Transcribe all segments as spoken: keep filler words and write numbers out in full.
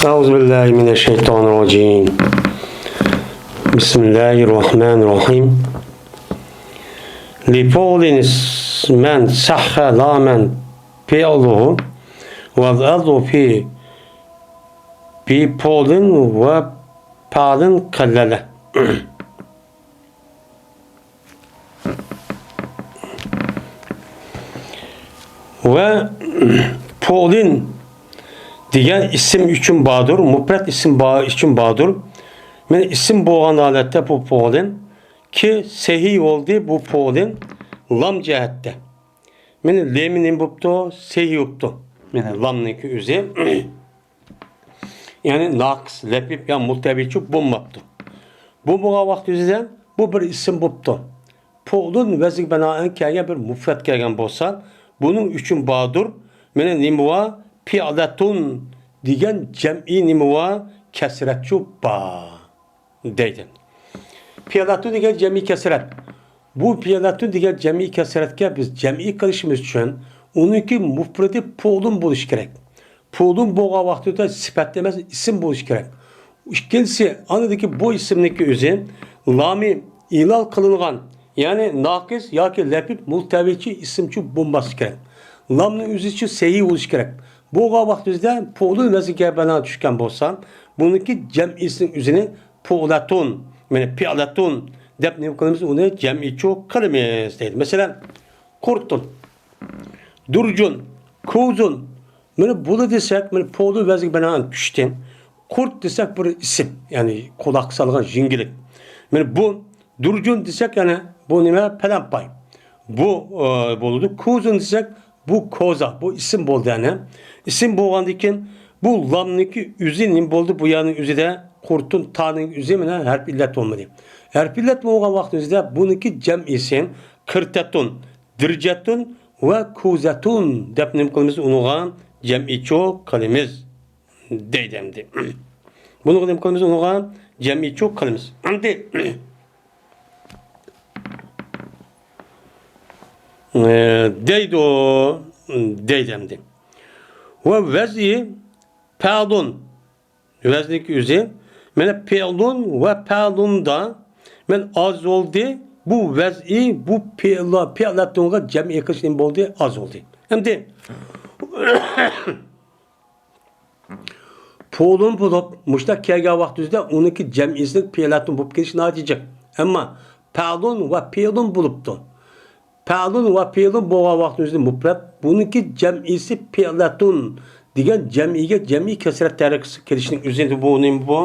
أعوذ بالله من الشيطان الرجيم. بسم الله الرحمن الرحيم. لفعل من صح لا من فعله والأصل في بفعل وفعل قلل. ۋە پولىن دېگەن ئىسىم ئۈچۈن باردۇر، مۇپرەت ئىسىم با-، ئۈچۈن باردۇر. مانا ئىسىم بولغان ھالەتتە بۇ پولىن كى سەھىھ بولدى، بۇ پولىن لام جەھەتتە. مانا لېمى نېمە بوپتۇ؟ سەھىھ بوپتۇ. مانا لامنىڭكى ئۆزى. يەنى ناقىس، لەپىپ يا مۇلتەۋىچۇ بولماپتۇ. بولمىغان ۋاقىت يۈزىدىن بۇ بىر ئىسىم بوپتۇ. پولۇن ۋەزنىگە بىنائەن كەلگەن بىر مۇپرەت كەلگەن بولسا، بۇنىڭ ئۈچۈن باردۇر. مانا نېمە بار؟ پىئلەتۇن دېگەن جەمئىي نېمە بار؟ كەسرەتچۇ بار. دەيدۇ. پىئلەتۇن دېگەن جەمئىي كەسرەت. بۇ پىئلەتۇن دېگەن جەمئىي كەسرەتكە بىز جەمئىي قىلىشىمىز ئۈچۈن ئۇنىڭكى مۇپرىتى پولۇن بولۇشى كېرەك. پولۇن بولغان ۋاقتىدا سۈپەت ئەمەس، ئىسىم بولۇشى كېرەك. ئىككىنچىسى، ئاندىكى بۇ ئىسىمنىڭكى ئۆزى لامى ئىلال قىلىنغان، يەنى ناقىس ياكى لەپىپ مۇلتەۋىچى ئىسىمچۇ بولماسلىقى كېرەك. لامنىڭ ئۆزىچۇ سەھىھ بولۇشى كېرەك. بولغان ۋاقتىمىزدا پولۇن ۋەزنىگە بىنائەن چۈشكەن بولسا، بۇنىڭكى جەمئىيسىنىڭ ئۆزىنى پولەتۇن، يەنى پىئلەتۇن دەپ نېمە قىلىمىز؟ ئۇنى جەمئىيچۇ قىلىمىز دەيدۇ. مەسىلەن، قۇرتۇن، دۇرجۇن، كوزۇن. مانا بۇلا دېسەك، مانا پولۇن ۋەزنىگە بىنائەن چۈشتى. قۇرت دېسەك بىر ئىسىم، يەنى قۇلاققا سالغان يەڭگىلىك. مانا بۇ دۇرجۇن دېسەك، يەنى بۇ نېمە؟ پەلەمپەي. بۇ، ئە، بولىدۇ. كوزۇن دېسەك، بۇ كوزا، بۇ ئىسىم بولدى، يەنى. ئىسىم بولغاندىن كېيىن، بۇ لامنىڭكى ئۆزى نېمە بولدى؟ بۇ يەرنىڭ ئۆزىدە قۇرتۇن تانىڭ ئۆزى مانا ھەرپ ئىللەت بولمىدى. ھەرپ ئىللەت بولغان ۋاقتىمىزدا بۇنىڭكى جەمئىيسى قىرتەتۇن، دىرجەتۇن ۋە كوزەتۇن دەپ نېمە قىلىمىز؟ ئۇنىڭغا جەمئىيچۇ قىلىمىز. دەيدۇ ئەمدى. بۇنىڭغا نېمە قىلىمىز؟ ئۇنىڭغا جەمئىيچۇ قىلىمىز. ئەمدى، ئە، دەيدۇ، دەيدۇ ئەمدى. ۋە ۋەزنى پەئلۇن، ۋەزنىكى ئۆزى. مانا پەئلۇن ۋە پەئلۇندا مانا ئاز بولدى. بۇ ۋەزنى، بۇ پەئلە-، پەئلەتۇنغا جەمئىي قىلىش نېمە بولدى؟ ئاز بولدى. ئەمدى پولۇن بولۇپ، مۇشۇنداق كەلگەن ۋاقتىمىزدا ئۇنىڭكى جەمئىيسىنىڭ پىئلەتۇن بولۇپ كېلىشى ناھايىتى جىق. ئەمما پەلۇن ۋە پىئلۇن بولۇپتۇ. پەلۇن ۋە پىئلۇن بولغان ۋاقتىمىزدا مۇپرەت، بۇنىڭكى جەمئىيسى پىئلەتۇن دېگەن جەمئىيگە جەمئىي كەسرەت تەرىقىسى كېلىشىنىڭ ئۆزى بۇ نېمە بۇ؟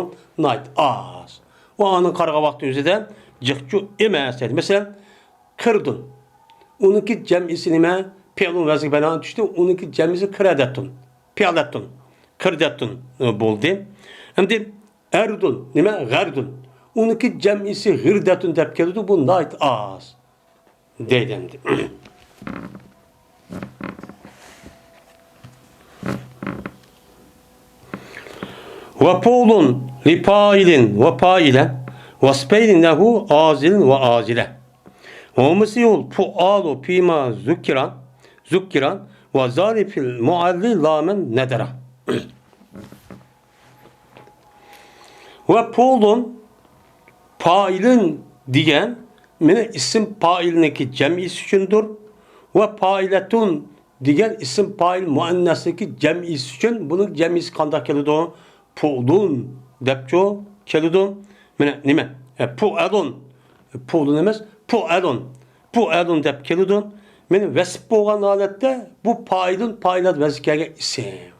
ناھايىتى ئاز. ۋە ئاندىن قارىغان ۋاقتىمىزدا جىقچۇ ئەمەس دەيدۇ. مەسىلەن، قىردۇن. ئۇنىڭكى جەمئىيسى نېمە؟ پىئلۇن ۋەزنىگە بىنائەن چۈشتى. ئۇنىڭكى جەمئىيسى قىرەدەتۇن. پىئلەتۇن. قىردەتۇن، ئە، بولدى. ئەمدى ئەردۇن. نېمە؟ غەردۇن. ئۇنىڭكى جەمئىيسى غىردەتۇن دەپ كېلىدۇ. بۇ ناھايىتى ئاز. دەيدۇ ئەمدى. ۋە پولۇن لىپائىلىن ۋە پائىلە ۋەسپەيلىن نەھۇ ئازىلىن ۋە ئازىلە. ۋە مۇسىيۇل پۇئالۇ فىما زۇككىرا، زۇككىرا ۋە زارىفىل مۇئەللى لامەن نەدەرا. ۋە پولۇن پائىلىن دېگەن مانا ئىسىم پائىلنىڭكى جەمئىيسى ئۈچۈندۇر. ۋە پائىلەتۇن دېگەن ئىسىم پائىل مۇئەننەسنىڭكى جەمئىيسى ئۈچۈن. بۇنىڭ جەمئىيسى قانداق كېلىدۇ؟ پۇئلۇن دەپچۇ كېلىدۇ. مانا نېمە؟ ئە، پۇئەلۇن. پۇئلۇن ئەمەس، پۇئەلۇن. پۇئەلۇن دەپ كېلىدۇ. مانا ۋەسپ بولغان ھالەتتە بۇ پائىلۇن، پائىلات ۋەزنى كەلگەن ئىسىم.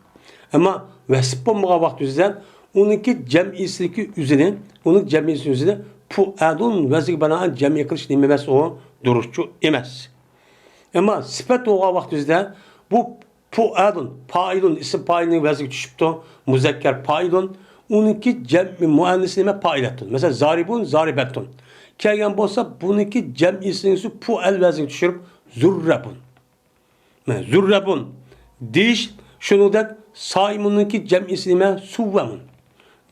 ئەمما ۋەسپ بولمىغان ۋاقىت يۈزىدىن ئۇنىڭكى جەمئىيسىدىكى ئۆزىنى، ئۇنىڭ جەمئىيسى ئۆزىنى پۇئەلۇن ۋەزنىگە بىنائەن جەمئىي قىلىش نېمە ئەمەس، ئۇ دۇرۇسچۇ ئەمەس. ئەمما سۈپەت بولغان ۋاقىت يۈزىدە بۇ پۇئەلۇن، پائىلۇن، ئىسىم پائىلنىڭ ۋەزنىگە چۈشۈپتۇ. مۇزەككەر پائىلۇن. ئۇنىڭكى جەمئىي مۇئەننىسى نېمە؟ پائىلەتۇن. مەسىلەن، زارىبۇن، زارىبەتۇن. كەلگەن بولسا، بۇنىڭكى جەمئىيسىنىڭ پۇئەل ۋەزنىگە چۈشۈرۈپ، زۇررەبۇن. مانا، زۇررەبۇن. دېيىش، شۇنىڭدەك سائىمۇننىڭكى جەمئىيسى نېمە؟ سۇۋۋەمۇن.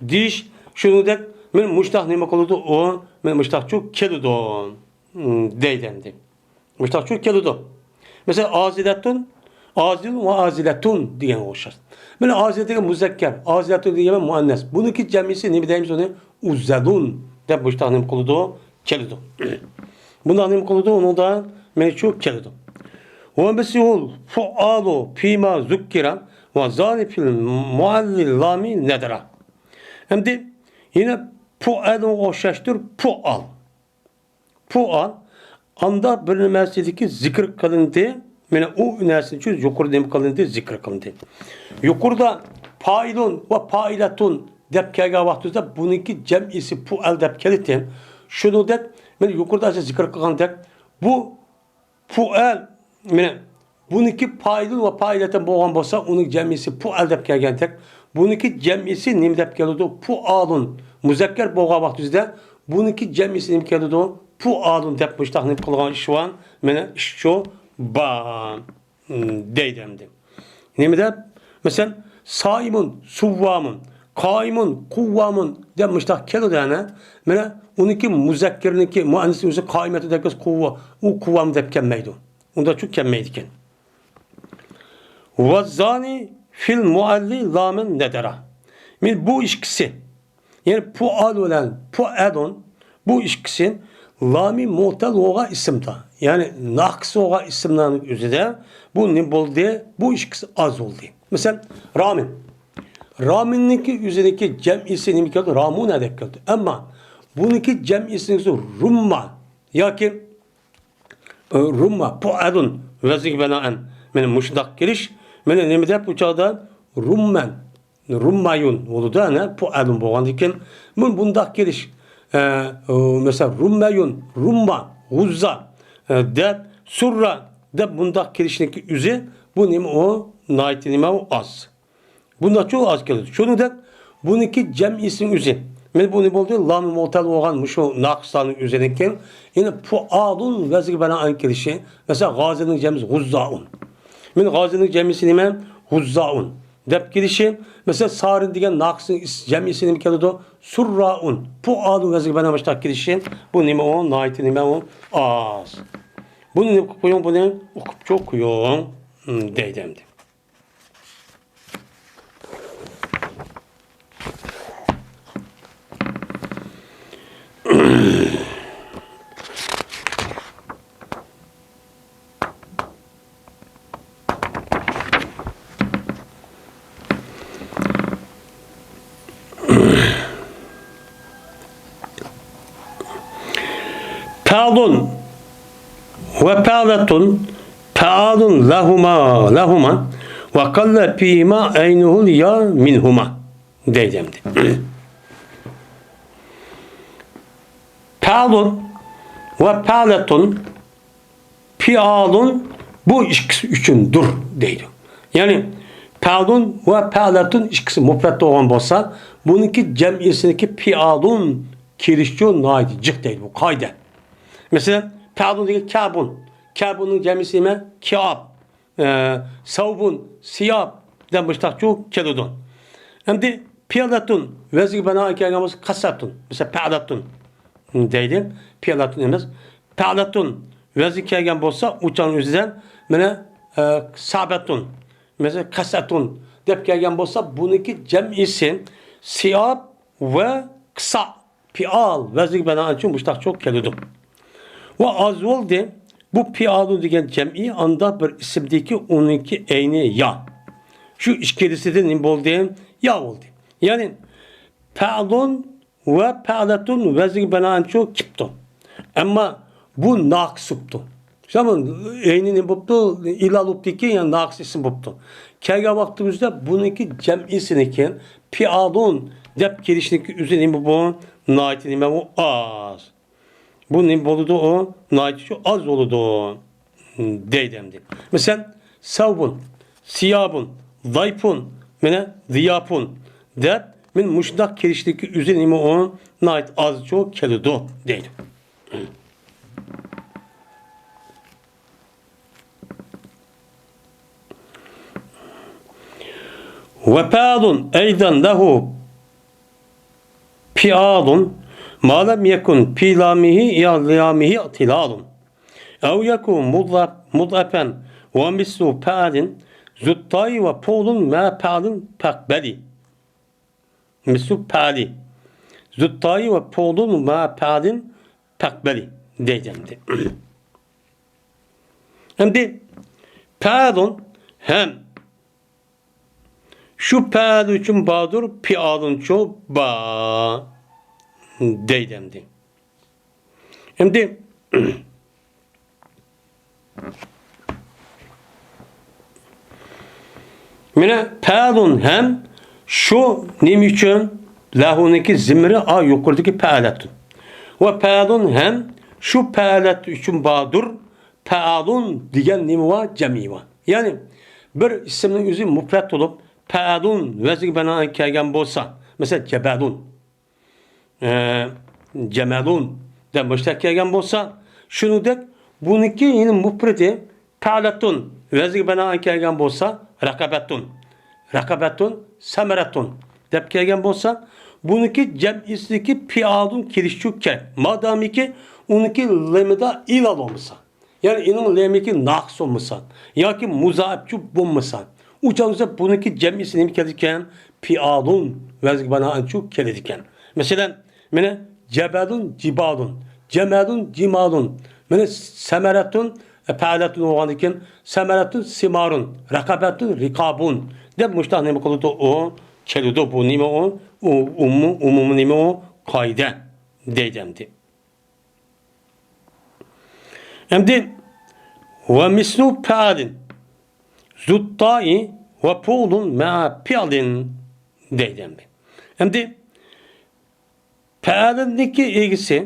دېيىش، شۇنىڭدەك، مانا مۇشتاق نېمە قىلىدۇ؟ ئۇ، مانا مۇشتاقچۇ كېلىدۇ. دەيدۇ ئەمدى. مۇشتاقچۇ كېلىدۇ. مەسىلەن، ئازىلەتۇن، ئازىلۇن ۋە ئازىلەتۇن دېگەنگە ئوخشاش. مانا ئازىلە دېگەن مۇزەككەر، ئازىلەتۇن دېگەن مۇئەننەس. بۇنىڭكى جەمئىسى نېمە دەيمىز ئۇنى؟ ئۇزەلۇن دەپ مۇشۇنداق نېمە قىلىدۇ؟ كېلىدۇ. بۇنداق نېمە قىلىدۇ؟ ئۇنىڭدا مانا شۇ كېلىدۇ. ومثله الفعال فيما ذكر وزان في المعل لام ندر. ئەمدى يەنە پۇئەلغا ئوخشاشتۇر، پۇئال. پۇئال، ئاندا بىر نەرسىدىكى زىكىر قىلىندى. مانا ئۇ نەرسىنى يۇقىرىدا نېمە قىلىندى؟ زىكىر قىلىندى. يۇقىرىدا پائىلۇن ۋە پائىلەتۇن دەپ كەلگەن ۋاقتىمىزدا بۇنىڭكى جەمئىسى پۇئەل دەپ كەلدى. شۇنىڭدەك مانا يۇقىرىدا زىكىر قىلغاندەك بۇ پۇئەل، مانا بۇنىڭكى پائىلۇن ۋە پائىلەتۇن بولغان بولسا، ئۇنىڭ جەمئىسى پۇئەل دەپ كەلگەندەك، بۇنىڭكى جەمئىسى نېمە دەپ كېلىدۇ؟ پۇئالۇن. مۇزەككەر بولغان ۋاقتىمىزدا بۇنىڭكى جەمئىسى نېمە كېلىدۇ؟ پۇئالۇن دەپ مۇشۇنداق نېمە قىلغان ئىش بار. مانا ئىشچۇ بار. دەيدۇ ئەمدى. نېمە دەپ؟ مەسىلەن، سائىمۇن، سۇۋۋامۇن، قائىمۇن، قۇۋۋامۇن دەپ مۇشۇنداق كېلىدۇ يەنە. مانا ئۇنىڭكى مۇزەككىرىنىڭكى، مۇئەننىسىنىڭ ئۆزى قائىمەتۇن دەپ كەلسە قۇۋۋا، ئۇ قۇۋۋامۇن دەپ كەلمەيدۇ. ئۇنداق چۇ كەلمەيدىكەن. ۋەززانى فىل مۇئەللى لامەن نەدەرا. مانا بۇ ئىككىسى، يەنى پۇئال بىلەن پۇئەلۇن، بۇ ئىككىسى لامى مۇئتەل بولغان ئىسىمدا، يەنى ناقىس بولغان ئىسىملارنىڭ ئۆزىدە بۇ نېمە بولدى؟ بۇ ئىككىسى ئاز بولدى. مەسىلەن، رامىن. رامىننىڭكى ئۆزىنىڭكى جەمئىسى نېمە كەلدى؟ رامۇنە دەپ كەلدى. ئەمما بۇنىڭكى جەمئىسىنىڭ ئۆزى رۇمما ياكى ئە، رۇمما، پۇئەلۇن ۋەزنىگە بىنائەن. مانا مۇشۇنداق كېلىش. مانا نېمە دەپ بۇ چاغدا؟ رۇممەن، رۇممايۇن بولىدۇ، ئەنە، پۇئەلۇن بولغاندىن كېيىن. مانا بۇنداق كېلىش. ئە، ئۇ، مەسىلەن، رۇممەيۇن، رۇمما، غۇززا، ئە، دەپ، سۇررا دەپ بۇنداق كېلىشنىڭكى ئۆزى، بۇ نېمە ئۇ؟ ناھايىتى نېمە ئۇ؟ ئاز. بۇنداقچۇ ئاز كېلىدۇ. شۇنىڭدەك بۇنىڭكى جەمئىسىنىڭ ئۆزى. مانا بۇ نېمە بولدى؟ لامى مۇئتەل بولغان مۇشۇ ناقىسلارنىڭ ئۆزىدىن كېيىن يەنە پۇئالۇن ۋەزنىگە بىنائەن كېلىشى. مەسىلەن، غازىنىڭ جەمئىسى غۇززائۇن. مانا غازىنىڭ جەمئىسى نېمە؟ غۇززائۇن دەپ كېلىشى. مەسىلەن، سارىن دېگەن ناقىسنىڭ ئىس-، جەمئىسى نېمە كېلىدۇ؟ سۇررائۇن. پۇئالۇن ۋەزنىگە بىنائەن مۇشۇنداق كېلىشى. بۇ نېمە ئۇ؟ ناھايىتى نېمە ئۇ؟ ئاز. بۇنى نېمە قىلىپ قويۇڭ؟ بۇنى ئوقۇپچۇ قويۇڭ. م، دەيدۇ ئەمدى. پەئلۇن ۋە پەئلەتۇن، پەئالۇن لەھۇما، لەھۇما، ۋە قەللە فىھىما ئەينۇھۇل يا مىنھۇما. دەيدۇ ئەمدى. پەئلۇن ۋە پەئلەتۇن، پىئالۇن بۇ ئىككىسى ئۈچۈندۇر دەيدۇ. يەنى پەئلۇن ۋە پەئلەتۇن ئىككىسى مۇپرەت بولغان بولسا، بۇنىڭكى جەمئىسىنىڭكى پىئالۇن كېلىشىچۇ ناھايىتى جىق دەيدۇ. بۇ قائىدە. مەسىلەن، پەئلۇن دېگەن كەبۇن. كەبۇننىڭ جەمئىسى نېمە؟ كىئاب. ئە، سەۋبۇن، سىياب دەپ مۇشتاقچۇ كېلىدۇ. ئەمدى پىئلەتۇن ۋەزنىگە بىنائەن كەلگەن بولسا قەسەتۇن، مەسىلەن، پەئلەتۇن دەيدۇ. پىئلەتۇن ئەمەس. پەئلەتۇن ۋەزنىگە كەلگەن بولسا ئۇ چاغنىڭ ئۆزىدە مانا، ئە، سابەتۇن، مەسىلەن، قەسەتۇن دەپ كەلگەن بولسا بۇنىڭكى جەمئىسى سىياب ۋە قىسا. پىئال ۋەزنىگە بىنائەن ئۈچۈن مۇشتاقچۇ كېلىدۇ. ۋە ئاز بولدى. بۇ پىئالۇن دېگەن جەمئىي ئاندا بىر ئىسىمدىكى ئۇنىڭكى ئەينى يا. شۇ ئىككىلىسىدىن نېمە بولدى؟ يا بولدى. يەنى پەئلۇن ۋە پەئلەتۇن ۋەزنىگە بىنائەنچۇ كېپتۇ. ئەمما بۇ ناقىس بوپتۇ. شۇڭا ئەينى نېمە بوپتۇ؟ ئىلال بوپتۇكى، يەنى ناقىس ئىسىم بوپتۇ. كەلگەن ۋاقتىمىزدا بۇنىڭكى جەمئىسىنى كېيىن پىئالۇن دەپ كېلىشنىڭكى ئۆزى نېمە بۇ؟ ناھايىتى نېمە ئۇ؟ ئاز. بۇ نېمە بولىدۇ ئۇ؟ ناھايىتى شۇ ئاز بولىدۇ. دەيدۇ ئەمدى. مەسىلەن، سەۋبۇن، سىيابۇن، زايپۇن، مانا زىياپۇن دەپ، مانا مۇشۇنداق كېلىشلىكى ئۆزى نېمە ئۇ؟ ناھايىتى ئازچۇ كېلىدۇ دەيدۇ. ۋەپەئلۇن ئەيزەن لەھۇ پىئالۇن ما لەم يەكۇن فى لامه يا لامه اعتلال. أو يكن مضاف-، مضافا ومثل فعل ذو التاء وفعل مع فعل فاقبل. مثل فعل ذو التاء وفعل مع فعل فاقبل دەيدۇ ئەمدى. ئەمدى فعل ھەم شۇ پەئەل ئۈچۈن باردۇر، پىئالۇنچۇ بار دەيدۇ ئەمدى. ئەمدى مانا پەئەلۇن ھەم شۇ نېمە ئۈچۈن؟ لەھۇنىڭكى زېمىرى ئا يۇقىرىدىكى پەئەلەتتۇن. ۋە پەئەلۇن ھەم شۇ پەئەلەت ئۈچۈن باردۇر، پەئەلۇن دېگەن نېمە بار؟ جەمئىي بار. يەنى بىر ئىسىمنىڭ ئۆزى مۇپرەت بولۇپ، پەئەلۇن ۋەزنىگە بىنائەن كەلگەن بولسا، مەسىلەن، جەبەلۇن، ئە، جەمەلۇن دەپ مۇشۇنداق كەلگەن بولسا، شۇنىڭدەك بۇنىڭكى يەنە مۇپرىدى پەئەلەتۇن ۋەزنىگە بىنائەن كەلگەن بولسا، رەقەبەتۇن، رەقەبەتۇن، سەمەرەتۇن دەپ كەلگەن بولسا، بۇنىڭكى جەمئىسىدىكى پىئالۇن كېلىشى كېرەك. مادامىكى ئۇنىڭكى لېمىدا ئىلال بولمىسا. يەنى ئېنىڭ لېمىكى ناقىس بولمىسا ياكى مۇزائىپچۇ بولمىسا، ئۇ چاغدا بۇنىڭكى جەمئىسى نېمە كېلىدىكەن؟ پىئالۇن ۋەزنىگە بىنائەنچۇ كېلىدىكەن. مەسىلەن، مانا جەبەلۇن، جىبالۇن، جەمەلۇن، جىمالۇن، مانا سەمەرەتۇن، پەئەلەتۇن بولغاندىكىن، سەمەرەتۇن، سىمارۇن، رەقەبەتۇن، رىقابۇن دەپ مۇشۇنداق نېمە قىلىدۇ؟ ئۇ كېلىدۇ. بۇ نېمە ئۇ؟ ئۇ ئۇمۇ-، ئومۇمىي نېمە ئۇ؟ قائىدە دەيدۇ ئەمدى. ئەمدى ۋە مىسلۇ پەئەلىن زۇتتائى ۋە پۇئلۇن مەئە پىئلىن دەيدۇ ئەمدى. ئەمدى پەئەلىننىڭكى ئىگىسى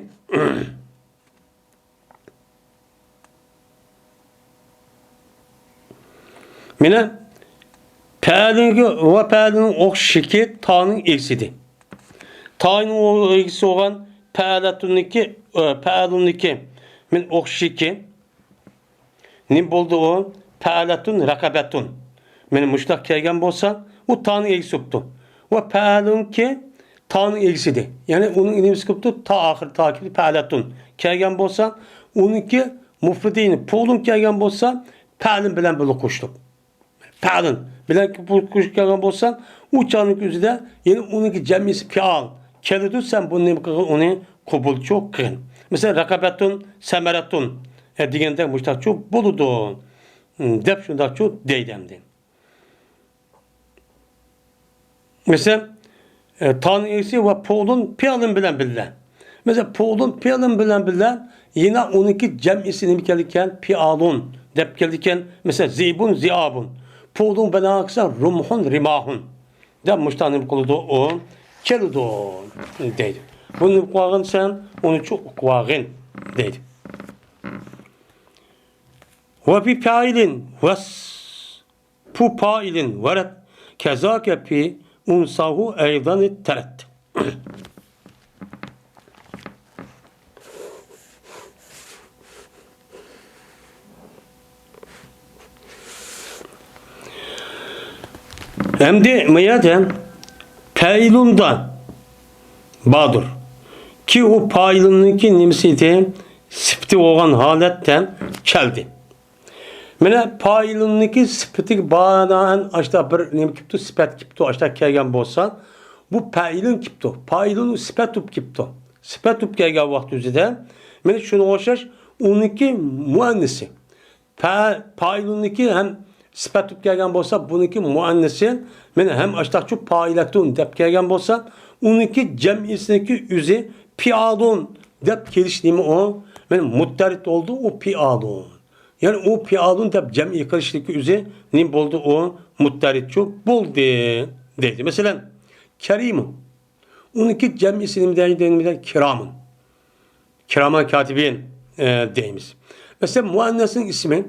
مانا پەئەلىنگە ۋە پەئەلىنىڭ ئوخشىشىكى تانىڭ ئىگىسىدى. تانىڭ ئىگىسى بولغان پەئەلەتۇننىكى، ئە، پەئەلۇننىكى مانا ئوخشىشىكى نېمە بولدى ئۇ؟ پەئەلەتۇن، رەقەبەتۇن. مانا مۇشۇنداق كەلگەن بولسا، ئۇ تانىڭ ئىگىسى بوپتۇ. ۋە پەئەلۇنكى تانىڭ ئىگىسىدى. يەنى ئۇنىڭ نېمىسى بوپتۇ؟ تا ئاخىرى تا كېلىپ پەئەلەتۇن كەلگەن بولسا، ئۇنىڭكى مۇفرىدى پۇئلۇن كەلگەن بولسا، پەئەلىن بىلەن بىللە قوشۇلۇپ. پەئەلىن بىلەن قوشۇلۇپ كەلگەن بولسا، ئۇ چاغنىڭ ئۆزىدە يەنى ئۇنىڭكى جەمئىسى پىئال كېلىدۇ، سەن بۇنى نېمە قىلغىن؟ ئۇنى قوبۇلچۇ قىلغىن. مەسىلەن، رەقەبەتۇن، سەمەرەتۇن، ئە، دېگەندەك مۇشۇنداقچۇ بولىدۇ، دەپ شۇنداقچۇ دەيدۇ ئەمدى. مەسىلەن، ئە، تانىڭ ئىگىسى ۋە پۇئلۇن پىئلىن بىلەن بىللە. مەسىلەن، پۇئلۇن پىئلىن بىلەن بىللە يەنە ئۇنىڭكى جەمئىسى نېمە كېلىدىكەن؟ پىئالۇن دەپ كېلىدىكەن. مەسىلەن، زىئبۇن، زىئابۇن. پۇئلۇن بىلەن قىلسا، رۇمھۇن، رىماھۇن دەپ مۇشۇنداق نېمە قىلىدۇ؟ ئۇ كېلىدۇ دەيدۇ. بۇنى ئۇقۇۋالغىن سەن، ئۇنى چۇ ئۇقۇۋالغىن دەيدۇ. ۋە پى پائىلىن ۋەس پۇ پائىلىن ۋەرەت كەزاكە پى ئۇنساھۇ ئەيدانى تەرەت. ئەمدى مۇ يەردە پەئىلۇندا باردۇر. كى ئۇ پائىلۇننىڭكى نېمىسى ئىدى؟ سۈپىتى بولغان ھالەتتە كەلدى. مانا پائىلۇننىڭكى سۈپىتىگە بىنائەن ئاشتا بىر نېمە كېپتۇ، سۈپەت كېپتۇ، ئاشتا كەلگەن بولسا، بۇ پەئىلۇن كېپتۇ. پائىلۇن سۈپەت بولۇپ كېپتۇ. سۈپەت بولۇپ كەلگەن ۋاقىت ئۆزىدە، مانا شۇنىڭغا ئوخشاش ئۇنىڭكى مۇئەننىسى. پە-، پائىلۇننىڭكى ھەم سۈپەت بولۇپ كەلگەن بولسا، بۇنىڭكى مۇئەننىسى، مانا ھەم ئاشتاقچۇ پائىلەتۇن دەپ كەلگەن بولسا، ئۇنىڭكى جەمئىسىنىڭكى ئۆزى پىئالۇن دەپ كېلىش نېمە ئۇ؟ مانا مۇتتەرىت بولدى ئۇ پىئالۇن. يەنى ئۇ پىئالۇن دەپ جەمئىي قىلىشلىكى ئۆزى نېمە بولدى ئۇ؟ مۇتتەرىتچۇ بولدى دەيدۇ. مەسىلەن، كەرىمۇن. ئۇنىڭكى جەمئىسى نېمە دەيدۇ؟ نېمە دەيدۇ؟ كىرامۇن. كىرامان كاتىبىن، ئە، دەيمىز. مەسىلەن، مۇئەننەسنىڭ ئىسمى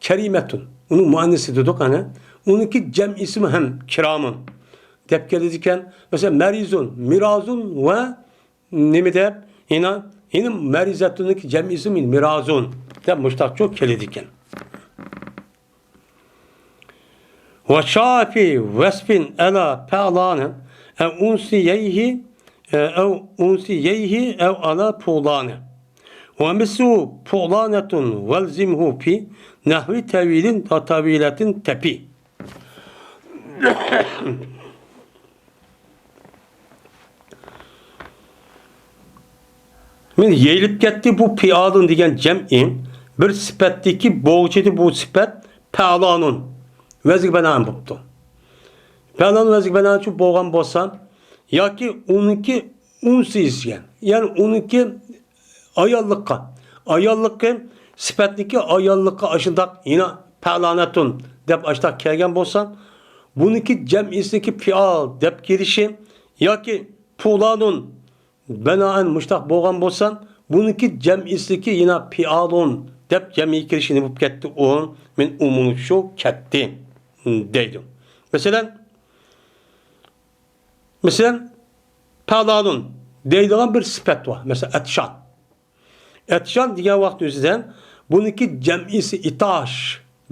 كەرىمەتۇن. ئۇنىڭ مۇئەننىسى دېدۇق ئەنە. ئۇنىڭكى جەمئىسىمۇ ھەم كىرامۇن دەپ كېلىدىكەن. مەسىلەن، مەرىزۇن، مىرازۇن ۋە نېمە دەپ؟ يەنە، يەنە مەرىزەتۇننىڭكى جەمئىسىمۇ مىرازۇن دەپ مۇشتاقچۇ كېلىدىكەن. ۋە شائىفى ۋەسفىن ئەلا پەلانە ئەۋ ئۇنسىيەيھى، ئەۋ ئۇنسىيەيھى ئەۋ ئەلا پۇلانە. ۋە مىسلۇ پۇلانەتۇن ۋەلزىمھۇ پى نەھۋى تەۋىلىن ۋە تەۋىلەتىن تەپى. مەن يېيىلىپ كەتتى بۇ پىئالۇن دېگەن جەمئى بىر سۈپەتتىكى بوغۇچىدى بۇ سۈپەت پەئلانۇن ۋەزنىگە بىنائەن بوپتۇ. پەئلانۇن ۋەزنىگە بىنائەن شۇ بولغان بولسا ياكى ئۇنىڭكى ئۇنسى دېگەن، يەنى ئۇنىڭكى ئاياللىققا، ئاياللىقى سۈپەتنىكى ئاياللىققا ئاشۇنداق يەنە پەئلانەتۇن دەپ ئاشۇنداق كەلگەن بولسا، بۇنىڭكى جەمئىسىدىكى پىئال دەپ كېلىشى ياكى پۇلانۇن بىنائەن مۇشتاق بولغان بولسا، بۇنىڭكى جەمئىسىدىكى يەنە پىئالۇن دەپ جەمئىي كېلىشى نېمە بولۇپ كەتتى؟ ئۇ مەن ئومۇملىشىشى كەتتى دەيدۇ. مەسىلەن، مەسىلەن، پەلانۇن دەيدىغان بىر سۈپەت بار. مەسىلەن، ئەتشان. ئەتشان دېگەن ۋاقىت ئۆزىدە بۇنىڭكى جەمئىسى ئىتاش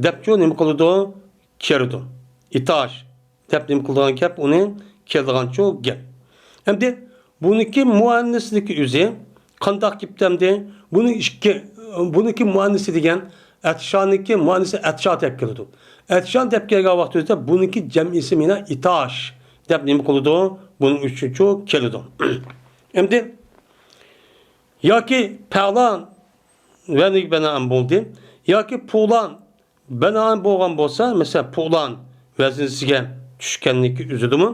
دەپچۇ نېمە قىلىدۇ؟ كىرىدۇ. ئىتاش دەپ نېمە قىلىدىغان گەپ؟ ئۇنى كېلىدىغانچۇ گەپ. ئەمدى بۇنىڭكى مۇئەننىسلىكى ئۆزى قانداق گەپتە ئەمدى؟ بۇنىڭ ئىككى، بۇنىڭكى مۇئەننىسى دېگەن ئەتشاننىڭكى مۇئەننىسى ئەتشا دەپ كېلىدۇ. ئەتشان دەپ كەلگەن ۋاقتىمىزدا بۇنىڭكى جەمئىسى مانا ئىتاش دەپ نېمە قىلىدۇ؟ بۇنىڭ ئۈچۈنچۇ كېلىدۇ. ئەمدى ياكى پەلان ۋەزنىگە بىنائەن بولدى، ياكى پۇلان بىنائەن بولغان بولسا، مەسىلەن، پۇلان ۋەزنىسىگە چۈشكەنلىكى ئۆزىدىمۇ،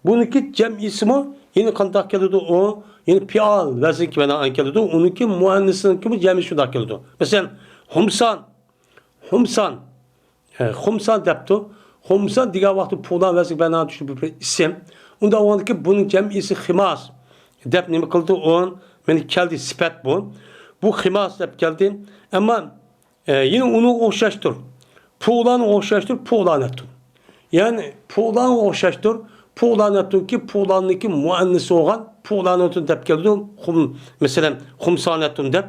بۇنىڭكى جەمئىسىمۇ يەنە قانداق كېلىدۇ؟ ئۇ يەنە پىئال ۋەزنىگە بىنائەن كېلىدۇ، ئۇنىڭكى مۇئەننىسىنىڭكىمۇ جەمئىسى شۇنداق كېلىدۇ. مەسىلەن، خۇمسان، خۇمسان، ئە، خۇمسان دەپتۇ. خۇمسان دېگەن ۋاقىتتا پۇلان ۋەزنىگە بىنائەن چۈشكەن بىر ئىسىم. ئۇنداق بولغاندىكىن بۇنىڭ جەمئىسى خىماس دەپ نېمە قىلدى؟ ئۇ مانا كەلدى، سۈپەت بۇ. بۇ خىماس دەپ كەلدى. ئەمما ئە، يەنە ئۇنىڭغا ئوخشاشتۇر. پۇلانغا ئوخشاشتۇر، پۇلانەتتۇن. يەنى پۇلانغا ئوخشاشتۇر، پۇلانەتتۇنكى پۇلاننىڭكى مۇئەننىسى بولغان پۇلانەتتۇن دەپ كېلىدۇ. خۇم-، مەسىلەن، خۇمسانەتتۇن دەپ.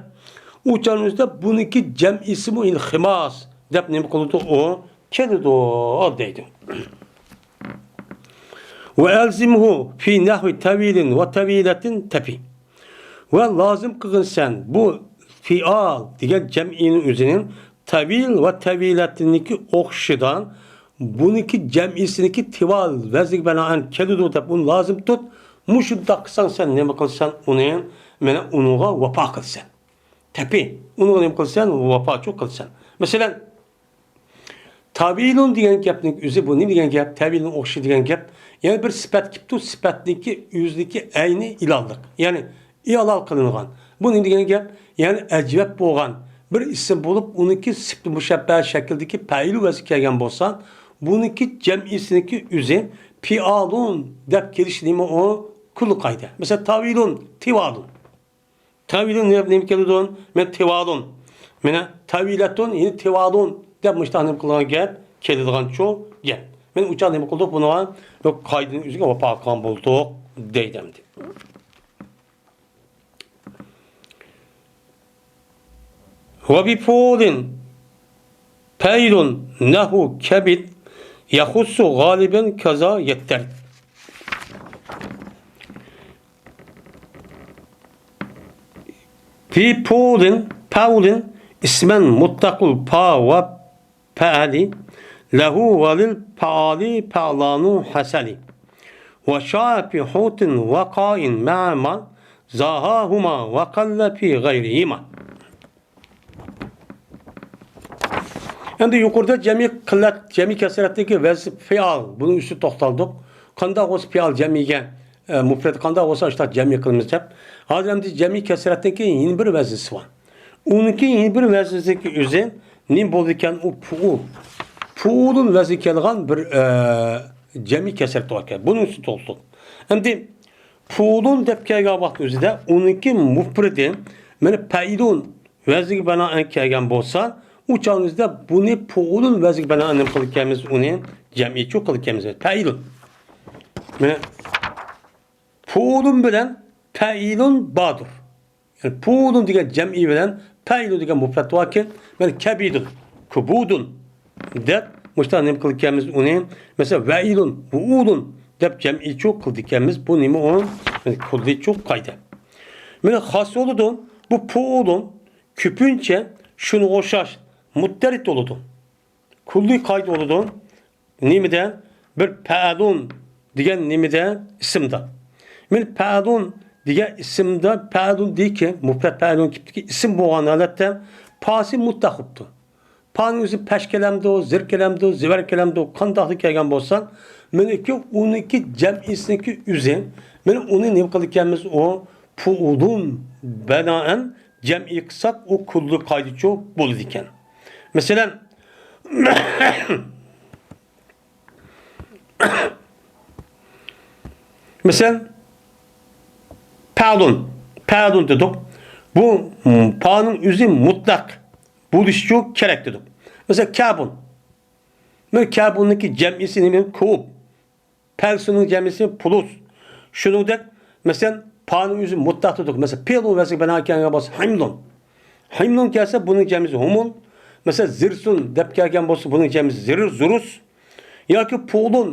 ئۇ چاغنىڭ ئۆزىدە بۇنىڭكى جەمئىسىمۇ يەنە خىماس دەپ نېمە قىلىدۇ؟ ئۇ كېلىدۇ دەيدۇ. وَأَلْزِمْهُ فِي نَحْوِ تَوِيلٍ وَتَوِيلَةٍ تَفِي. ۋە لازىم قىلغىن سەن بۇ فىئال دېگەن جەمئىنىڭ ئۆزىنى تەۋىل ۋە تەۋىلەتنىڭكى ئوخشىشىدا بۇنىڭكى جەمئىسىنىڭكى تىۋال ۋەزنىگە بىنائەن كېلىدۇ دەپ ئۇنى لازىم تۇت. مۇشۇنداق قىلساڭ سەن نېمە قىلسەن ئۇنى، مانا ئۇنىڭغا ۋاپا قىلىسەن. تەپى، ئۇنىڭغا نېمە قىلىسەن؟ ۋاپاچۇ قىلىسەن. مەسىلەن، تاۋىلۇن دېگەن گەپنىڭ ئۆزى بۇ نېمە دېگەن گەپ؟ تاۋىلۇن ئوخشىشى دېگەن گەپ. يەنى بىر سۈپەت كېپتۇ، سۈپەتنىڭكى ئۆزىنىڭكى ئەينى ئىلاللىق. يەنى ئىلال قىلىنغان. بۇ نېمە دېگەن گەپ؟ يەنى ئەجۋەپ بولغان بىر ئىسىم بولۇپ، ئۇنىڭكى سۈپىتى مۇشەببەھ شەكىلدىكى پەئىلۇ ۋەزنى كەلگەن بولسا، بۇنىڭكى جەمئىسىنىڭكى ئۆزى پىئالۇن دەپ كېلىشى نېمە ئۇ؟ كۈللى قايدا. مەسىلەن، تاۋىلۇن، تىۋالۇن. تاۋىلۇن دەپ نېمە كېلىدۇ؟ مەن تىۋالۇن. مانا تاۋىلەتۇن، يەنى تىۋالۇن دەپ مۇشۇنداق نېمە قىلغان گەپ؟ كېلىدىغانچۇ گەپ. مەن ئۇچان نېمە قىلدۇق بۇنىڭغا؟ بۇ قائىدىنىڭ ئۆزىگە ۋاپا قىلغان بولدۇق دەيدۇ ئەمدى. وَبِفُعُولٍ فَعِيلٌ نَحْوُ كَبِدْ يَخُصُّ غَالِبًا كَذَا يَتَّرِدْ. في فعول، فعول اسما مطلق الفا وفعل، له وللفعال فعلان حصل، وشاع في حوت وقاء مع ما زاهاهما وقل في غيرهما. ئەمدى يۇقىرىدا جەمئىي قىللەت، جەمئىي كەسرەتتىكى ۋەزن فىئال، بۇنىڭ ئۈستىدە توختالدۇق. قانداق بولسا پىئال جەمئىيگە، ئە، مۇپرەت قانداق بولسا ئاشۇنداق جەمئىي قىلىمىز دەپ. ھازىر ئەمدى جەمئىي كەسرەتتىكى يەنە بىر ۋەزنىسى بار. ئۇنىڭكى يەنە بىر ۋەزنىسىدىكى ئۆزى نېمە بولىدىكەن؟ ئۇ پۇئۇل. پۇئۇلۇن ۋەزنى كەلگەن بىر، ئە، جەمئىي كەسرەت باركەن. بۇنىڭ ئۈستىدە توختالدۇق. ئەمدى پۇئۇلۇن دەپ كەلگەن ۋاقىت ئۆزىدە ئۇنىڭكى مۇپرىدى، مانا پەئىلۇن ۋەزنىگە بىنائەن كەلگەن بولسا، ئۇ چاغىمىزدا بۇنى پۇئۇلۇن ۋەزنىگە بىنائەن نېمە قىلىدىكەنمىز؟ ئۇنى جەمئىيچۇ قىلىدىكەنمىز. پەئىلۇن. مانا پۇئۇلۇن بىلەن پەئىلۇن باردۇر. يەنى پۇئۇلۇن دېگەن جەمئىي بىلەن پەئىلۇن دېگەن مۇپرەت باركەن، مانا كەبىدۇن، كۇبۇدۇن دەپ مۇشۇنداق نېمە قىلىدىكەنمىز ئۇنى؟ مەسىلەن، ۋەئىلۇن، ۋۇئۇلۇن دەپ جەمئىيچۇ قىلىدىكەنمىز. بۇ نېمە ئۇ؟ مانا كۈللىيچۇ قايدا. مانا خاس بولىدۇ. بۇ پۇئۇلۇن كۆپىنچە شۇنىڭغا ئوخشاش مۇتتەرىت بولىدۇ. كۈللىي قائىدە بولىدۇ. نېمىدە؟ بىر پەئلۇن دېگەن نېمىدە؟ ئىسىمدا. مانا پەئلۇن دېگەن ئىسىمدا، پەئلۇن دېيكى، مۇپرەت پەئلۇن كېلىپتىكى ئىسىم بولغان ھالەتتە پاسى مۇتلەق بوپتۇ. پانىڭ ئۆزى پەش كېلەمدۇ، زىر كېلەمدۇ، زىۋەر كېلەمدۇ، قانداقلا كەلگەن بولسا، مېنىڭكى ئۇنىڭكى جەمئىسىنىڭكى ئۆزى، مانا ئۇنى نېمە قىلىدىكەنمىز؟ ئۇ پۇئۇلۇن بىنائەن جەمئىي قىلساق، ئۇ كۈللىي قائىدىچۇ بولىدىكەن. مەسىلەن، مەسىلەن، پەلۇن، پەلۇن دېدۇق. بۇ، م، پانىڭ ئۆزى مۇتلەق بولۇشىچۇ كېرەك دېدۇق. مەسىلەن، كەبۇن. مانا كەبۇننىڭكى جەمئىسى نېمە؟ كۇب. پەلسۇنىڭ جەمئىسى پۇلۇس. شۇنىڭدەك، مەسىلەن، پانىڭ ئۆزى مۇتلەق دېدۇق. مەسىلەن، پېلۇن ۋەزنىگە بىنائەن كەلگەن بولسا، ھىملۇن. ھىملۇن كەلسە، بۇنىڭ جەمئىسى ھۇمۇل. مەسىلەن، زىرسۇن دەپ كەلگەن بولسا، بۇنىڭ جەمئىسى زىر، زۇرۇس. ياكى پۇلۇن،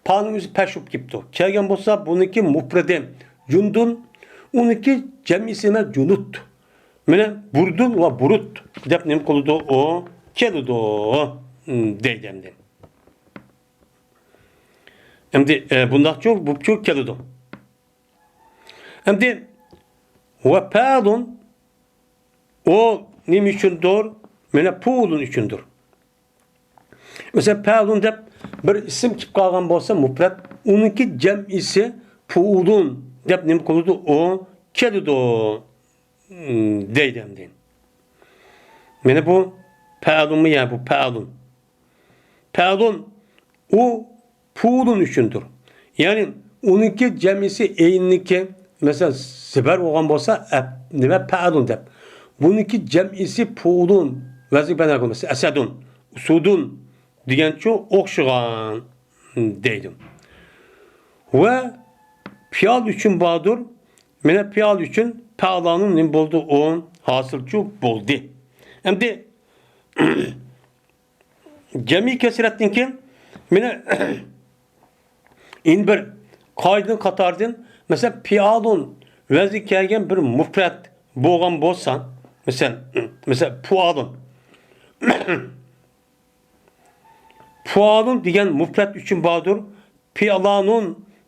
پانىڭ ئۆزى پەش بولۇپ كېلىپتۇ. كەلگەن بولسا، بۇنىڭكى مۇپرىدى جۇندۇن، ئۇنىڭكى جەمئىسى نېمە؟ جۇنۇت. مانا بۇردۇن ۋە بۇرۇت دەپ نېمە قىلىدۇ؟ ئۇ كېلىدۇ، دەيدۇ ئەمدى. ئەمدى، ئە، بۇنداقچۇ، بۇپچۇ كېلىدۇ. ئەمدى ۋە پەئلۇن، ئۇ نېمە ئۈچۈندۇر؟ مانا پۇئۇلۇن ئۈچۈندۇر. مەسىلەن، پەئلۇن دەپ بىر ئىسىم كېلىپ قالغان بولسا، مۇپرەت، ئۇنىڭكى جەمئىسى پۇئۇلۇن دەپ نېمە قىلىدۇ؟ ئۇ كېلىدۇ، دەيدۇ ئەمدى. مانا بۇ پەئلۇنمۇ؟ يا، بۇ پەئلۇن. پەئلۇن، ئۇ پۇئۇلۇن ئۈچۈندۇر. يەنى ئۇنىڭكى جەمئىسى ئەينىنىڭكى، مەسىلەن، زىبەر بولغان بولسا، ئەپ، نېمە، پەئلۇن دەپ. بۇنىڭكى جەمئىسى پۇئۇلۇن، ۋەزنىگە بىنائەن قىلىپ، مەسىلەن، ئەسەدۇن، ئۇسۇدۇن دېگەنچۇ ئوخشىغان دەيدۇ. ۋە پىئال ئۈچۈن باردۇر. مانا پىئال ئۈچۈن پەئلانۇن نېمە بولدى؟ ئۇ ھاسىلچۇ بولدى. ئەمدى جەمئىي كەسرەتتىن كېيىن، مانا، يەنە بىر قائىدىنىڭ قاتارىدىن، مەسىلەن، پىئالۇن ۋەزنىگە كەلگەن بىر مۇپرەت بولغان بولسا، مەسىلەن، مەسىلەن، پۇئالۇن. پۇئالۇن دېگەن مۇپرەت ئۈچۈن باردۇر. پىئلانۇن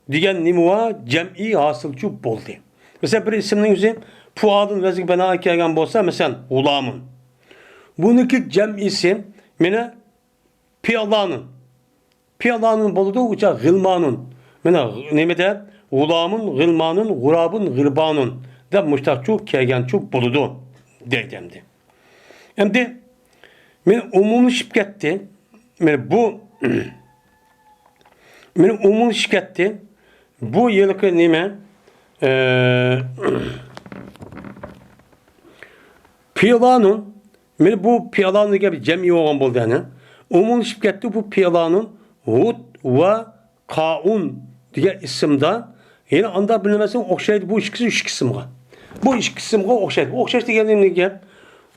دېگەن نېمە بار؟ جەمئىي ھاسىلچۇ بولدى. مەسىلەن، بىر ئىسىمنىڭ ئۆزى پۇئالۇن ۋەزنىگە بىنائەن كەلگەن بولسا، مەسىلەن، غۇلامۇن. بۇنىڭكى جەمئىسى مانا پىئلانۇن. پىئلانۇن بولىدۇ، ئۇچا غىلمانۇن. مانا نېمىدە؟ غۇلامۇن، غىلمانۇن، غۇرابۇن، غىربانۇن دەپ مۇشتاقچۇ كەلگەنچۇ بولىدۇ، دەيدۇ ئەمدى. ئەمدى مانا ئومۇملىشىپ كەتتى. مانا بۇ، مانا ئومۇملىشىپ كەتتى. بۇ ھېلىقى نېمە؟ ئە، پىئلانۇن. مانا بۇ پىئلانۇن دېگەن بىر جەمئىي بولغان بولدى، ئەنە. ئومۇملىشىپ كەتتى بۇ پىئلانۇن. ھۇد ۋە قائۇن دېگەن ئىسىمدا، يەنە ئاندا بىلمەسەڭ ئوخشايدۇ بۇ ئىككىسى ئۈچ قىسىمغا. بۇ ئىككى قىسىمغا ئوخشايدۇ. ئوخشاش دېگەن نېمە گەپ؟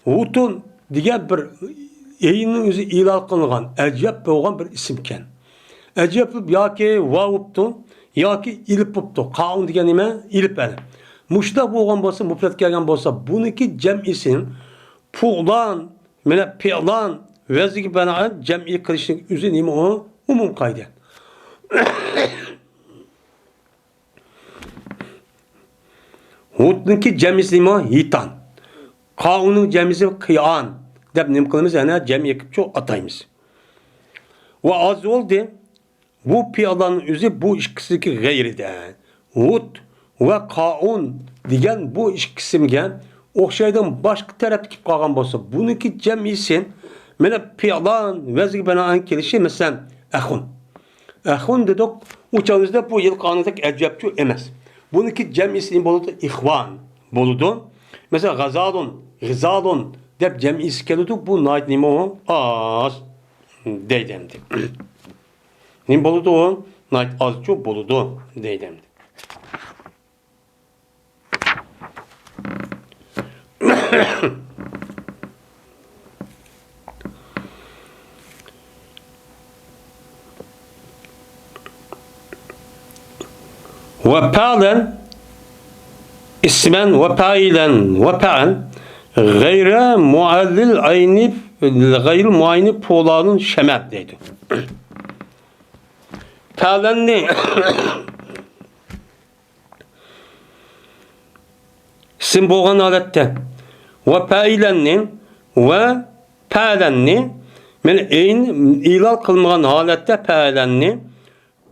ھۇتۇن دېگەن بىر ئەينىنىڭ ئۆزى ئىلال قىلىنغان، ئەجەب بولغان بىر ئىسىمكەن. ئەجەب ياكى ۋاۋ بوپتۇ، ياكى ئېلىپ بوپتۇ. قائۇن دېگەن نېمە؟ ئېلىپ ئەلىپ. مۇشۇنداق بولغان بولسا، مۇپرەت كەلگەن بولسا، بۇنىڭكى جەمئىسى پۇلان، مانا پىئلان ۋەزنىگە بىنائەن جەمئىي قىلىشنىڭ ئۆزى نېمە ئۇ؟ ئومۇمىي قائىدە. ھۇدنىڭكى جەمئىسى نېمە؟ ھىتان. قائۇننىڭ جەمئىسى قىئان دەپ نېمە قىلىمىز؟ يەنە جەمئىي قىلىپچۇ ئاتايمىز. ۋە ئاز بولدى. بۇ پىئلانىڭ ئۆزى بۇ ئىككىسىدىكى غەيرىدە. ھۇد ۋە قائۇن دېگەن بۇ ئىككى ئىسىمگە ئوخشايدىغان باشقا تەرەپتە كېلىپ قالغان بولسا، بۇنىڭكى جەمئىسى مانا پىئلان ۋەزنىگە بىنائەن كېلىشى، مەسىلەن، ئەخۇن. ئەخۇن دېدۇق، ئۇ چاغدا بۇ ھېلىقى ئانىدەك ئەجەبچۇ ئەمەس. بۇنىڭكى جەمئىسى نېمە بولىدۇ؟ ئىخۋان بولىدۇ. مەسىلەن، غازالۇن، غىزالۇن دەپ جەمئىسى كېلىدۇ. بۇ ناھايىتى نېمە ئۇ؟ ئاز دەيدۇ ئەمدى. نېمە بولىدۇ ئۇ؟ ناھايىتى ئازچۇ بولىدۇ دەيدۇ ئەمدى. وفعلا اسما وفاعلا وفعلا غير معلل عين غەيرىل مۇئەييەنى پۇلانۇن شەمەل دەيدۇ. پەلەننى ئىسىم بولغان ھالەتتە ۋە پەئىلەننى ۋە پەلەننى، مەن ئەينى ئېلان قىلمىغان ھالەتتە پەلەننى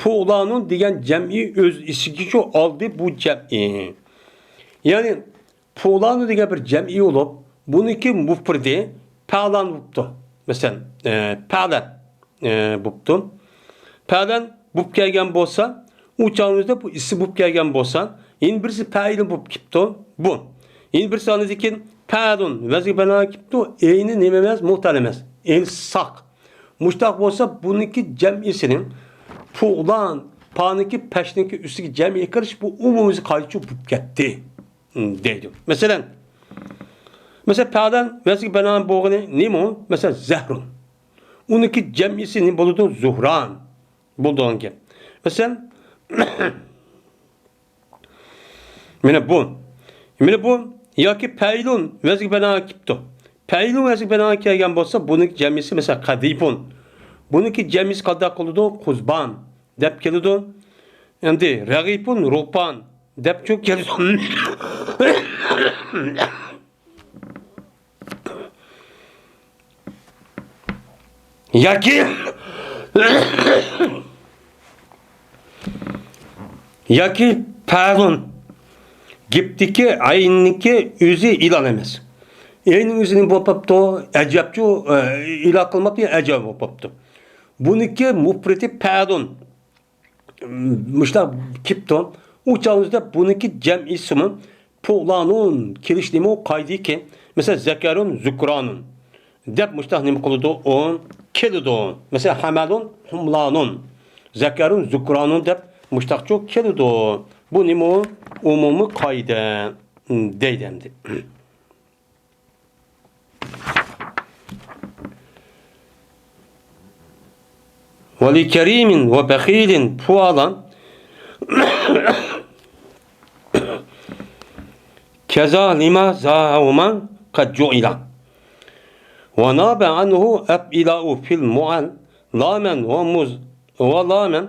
پۇلانۇن دېگەن جەمئىي ئۆز ئىچىگە شۇ ئالدى بۇ جەمئىي. يەنى پۇلانۇ دېگەن بىر جەمئىي بولۇپ، بۇنىڭكى مۇپرىدى پەلان بوپتۇ. مەسىلەن، ئە، پەلەن، ئە، بوپتۇ. پەلەن بوپ كەلگەن بولسا، ئۇ چاغىمىزدا بۇ ئىسىم بوپ كەلگەن بولسا، يەنە بىرسى پەئىلى بوپ كېپتۇ، بۇ. يەنە بىرسى ئاندىن كېيىن پەلۇن، ۋەزنى بىنائەن كېپتۇ، ئەينى نېمە ئەمەس، مۇتەل ئەمەس، ئەينى ساق. مۇشتاق بولسا، بۇنىڭكى جەمئىيسىنىڭ پۇلان، پانىڭكى پەشنىڭكى ئۈستىگە جەمئىي قىلىش، بۇ ئومۇمىي قائىدىچۇ بوپ كەتتى. دەيدۇ. مەسىلەن، مەسىلەن، پەلەن ۋەزنى بىنائەن بولغىنى نېمە ئۇ؟ مەسىلەن، زەھرۇن. ئۇنىڭكى جەمئىيسى نېمە بولىدۇ؟ زۇھران. بولىدىغان گەپ. مەسىلەن، مانا بۇ. مانا بۇ ياكى پەئىلۇن ۋەزنى بىنائەن كېپتۇ. پەئىلۇن ۋەزنى بىنائەن كەلگەن بولسا، بۇنىڭكى جەمئىيسى، مەسىلەن، قەدىپۇن. بۇنىڭكى جەمئىيسى قانداق قىلىدۇ؟ قۇزبان دەپ كېلىدۇ. ئەمدى رەغىپۇن، رۇپان دەپچۇ كېلىدۇ. ياكى، ياكى پەلۇن. گېپتىكى ئەينىڭكى ئۆزى ئېلان ئەمەس. ئەينىڭ ئۆزى نېمە بولۇپ قاپتۇ؟ ئەجەبچۇ، ئە، ئېلان قىلماپتۇ، ئەجەب بولۇپ قاپتۇ. بۇنىڭكى مۇپرىتى پەلۇن. مۇشۇنداق كېپتۇ. ئۇ چاغىمىزدا بۇنىڭكى جەمئىيسىمۇ پۇلانۇن كېلىش نېمە قايدىكى؟ مەسىلەن، زەكەرۇن، زۇكرانۇن دەپ مۇشۇنداق نېمە قىلىدۇ؟ ئۇ كېلىدۇ. مەسىلەن، ھەمەلۇن، ھۇملانۇن، زەكەرۇن، زۇكرانۇن دەپ مۇشۇنداقچۇ كېلىدۇ. بۇ نېمە؟ ئومۇمىي قائىدە دەيدۇ ئەمدى. ۋەلىكەرىمىن ۋە بەخىلىن پۇئالا كەزا لىما زاھۇما قەد جۇئىلا. ۋە نابە ئەنھۇ ئەپئىلاۇ فىل مۇئەل لامەن ۋە مۇز، ۋە لامەن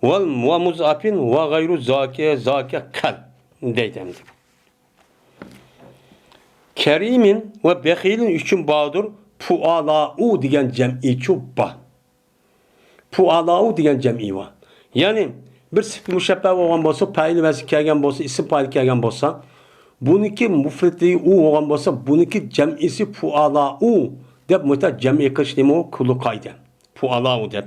ۋەل ۋە مۇزئەپىن ۋە غەيرۇ زاكە، زاكە قەل دەيدۇ ئەمدى. كەرىمىن ۋە بەخىلىن ئۈچۈن باردۇر پۇئالاۇ دېگەن جەمئىيچۇ بار. پۇئالاۇ دېگەن جەمئىي بار. يەنى بىر سىپىتى مۇشەببە بولغان بولسا، پەئىل ۋەزنى كەلگەن بولسا، ئىسىم پائىل كەلگەن بولسا، بۇنىڭكى مۇپرىتى ئۇ بولغان بولسا، بۇنىڭكى جەمئىيسى پۇئالاۇ دەپ مۇشۇنداق جەمئىي قىلىش نېمە ئۇ؟ كۈللى قائىدە. پۇئالاۇ دەپ.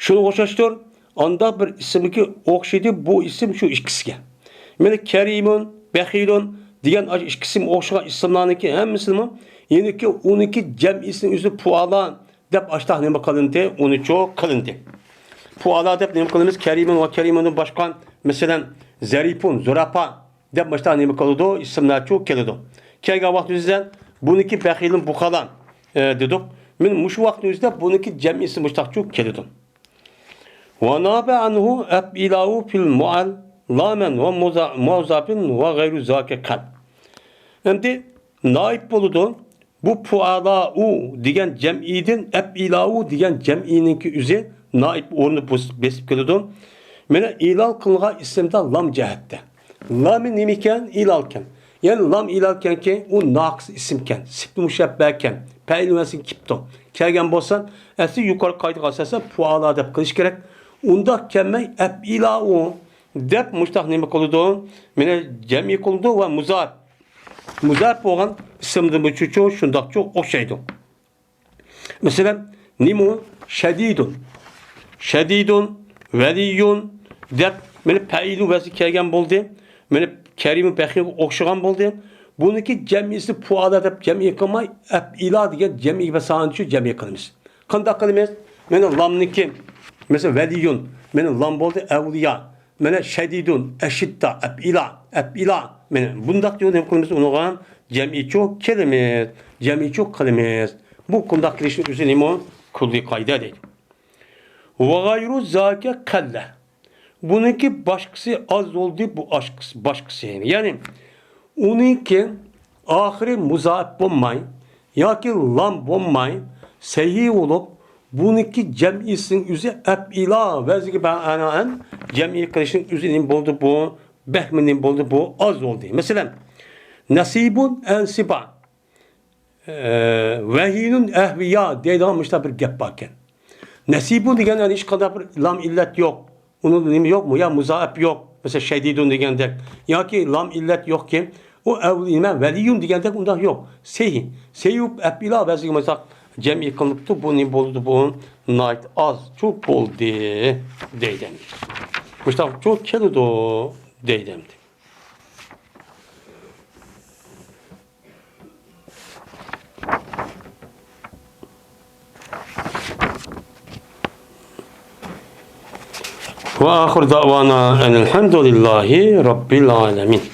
شۇنىڭغا ئوخشاشتۇر، ئانداق بىر ئىسىمگە ئوخشىدى بۇ ئىسىم شۇ ئىككىسىگە. مانا كەرىمۇن، بەخىلۇن دېگەن ئاشۇ ئىككى ئىسىم ئوخشىغان ئىسىملارنىڭكى ھەممىسىنىمۇ يەنىكى ئۇنىڭكى جەمئىيسىنىڭ ئۆزى پۇئالا دەپ ئاشتاق نېمە قىلىندى؟ ئۇنىچۇ قىلىندى. پۇئالا دەپ نېمە قىلىمىز؟ كەرىمۇن ۋە كەرىمۇندىن باشقا، مەسىلەن، زەرىپۇن، زۇرەپا، دەپ مۇشۇنداق نېمە قىلىدۇ؟ ئىسىملارچۇ كېلىدۇ. كەلگەن ۋاقتىمىزدا بۇنىڭكى بەخىلىن بۇخالا، ئە، دېدۇق. مانا مۇشۇ ۋاقىتنىڭ ئۆزىدە بۇنىڭكى جەمئىيسى مۇشۇنداقچۇ كېلىدۇ. ۋە نابە ئەنھۇ ئەپئىلاۇ فىل مۇئەل لامەن ۋە مۇزا-، مۇزاپىن ۋە غەيرۇ زاكە قەل. ئەمدى نائىب بولىدۇ. بۇ پۇئالاۇ دېگەن جەمئىيدىن ئەپئىلاۇ دېگەن جەمئىينىڭكى ئۆزى نائىب ئورنىنى بوس-، بېسىپ كېلىدۇ. مانا ئېلان قىلىنغان ئىسىمدا لام جەھەتتە. لامى نېمىكەن؟ ئېلانكەن. يەنى لام ئېلانكەنكى، ئۇ ناقىس ئىسىمكەن، سىپىتى مۇشەببەكەن، پەئىل ۋەزنىگە كېپتۇ. كەلگەن بولسا، ئەسلى يۇقىرى قائىدىگە ئاساسەن پۇئالا دەپ قىلىش كېرەك. ئۇنداق كەلمەي ئەپئىلاۇ دەپ مۇشۇنداق نېمە قىلىدۇ؟ مانا جەمئىي قىلىدۇ ۋە مۇزاپ. مۇزاپ بولغان ئىسىمدىمۇ شۇ، شۇنداقچۇ ئوخشايدۇ. مەسىلەن، نېمە ئۇ؟ شەدىدۇن. شەدىدۇن، ۋەلىيۇن دەپ، مانا پەئىلۇ ۋەزنى كەلگەن بولدى. مانا كەرىمۇ بەخىلغا ئوخشىغان بولدى. بۇنىڭكى جەمئىيسىنى پۇئالا دەپ جەمئىي قىلماي، ئەپئىلا دېگەن جەمئىي بىر سانىچۇ جەمئىي قىلىمىز. قانداق قىلىمىز؟ مانا لامنىڭكى، مەسىلەن، ۋەلىيۇن، مانا لام بولدى، ئەۋلىيا. مانا شەدىدۇن، ئەشىددا، ئەپئىلا، ئەپئىلا. مانا بۇنداق نېمە قىلىمىز؟ ئۇنىڭغا جەمئىيچۇ كېلىمىز، جەمئىيچۇ قىلىمىز. بۇ قانداق قىلىشنىڭ ئۆزى نېمە؟ كۈللى قائىدە دەيدۇ. ۋە غەيرۇ زاكە قەللە. بۇنىڭكى باشقىسى ئاز بولدى، بۇ ئاشقىسى، باشقىسى. يەنى ئۇنىڭكى ئاخىرى مۇزاپ بولماي، ياكى لام بولماي، سەھىھ بولۇپ، بۇنىڭكى جەمئىيسىنىڭ ئۆزى ئەپئىلا ۋەزنىگە بىنائەن جەمئىي قىلىشنىڭ ئۆزى نېمە بولدى بۇ؟ بەھمى نېمە بولدى بۇ؟ ئاز بولدى. مەسىلەن، نەسىبۇن ئەنسىبا، ئە، ۋەھىنۇن ئەھۋىيا دەيدىغان مۇشۇنداق بىر گەپ باركەن. نەسىبۇن دېگەن ھېچقانداق بىر لام ئىللەت يوق. ئۇنىڭ نېمە يوقمۇ؟ يا مۇزائەپ يوق. مەسىلەن، شەدىدۇن دېگەندەك. ياكى لام ئىللەت يوقكى، ئۇ ئەۋ-، نېمە، ۋەلىيۇن دېگەندەك ئۇنداق يوق. سەھىھ. سەھىھ ئەپئىلا ۋەزنىگە مۇشۇنداق جەمئىي قىلىنىپتۇ. بۇ نېمە بولدى بۇ؟ ناھايىتى ئازچۇ بولدى دەيدۇ. مۇشۇنداقچۇ كېلىدۇ دەيدۇ. وآخر دعوانا أن الحمد لله رب العالمين.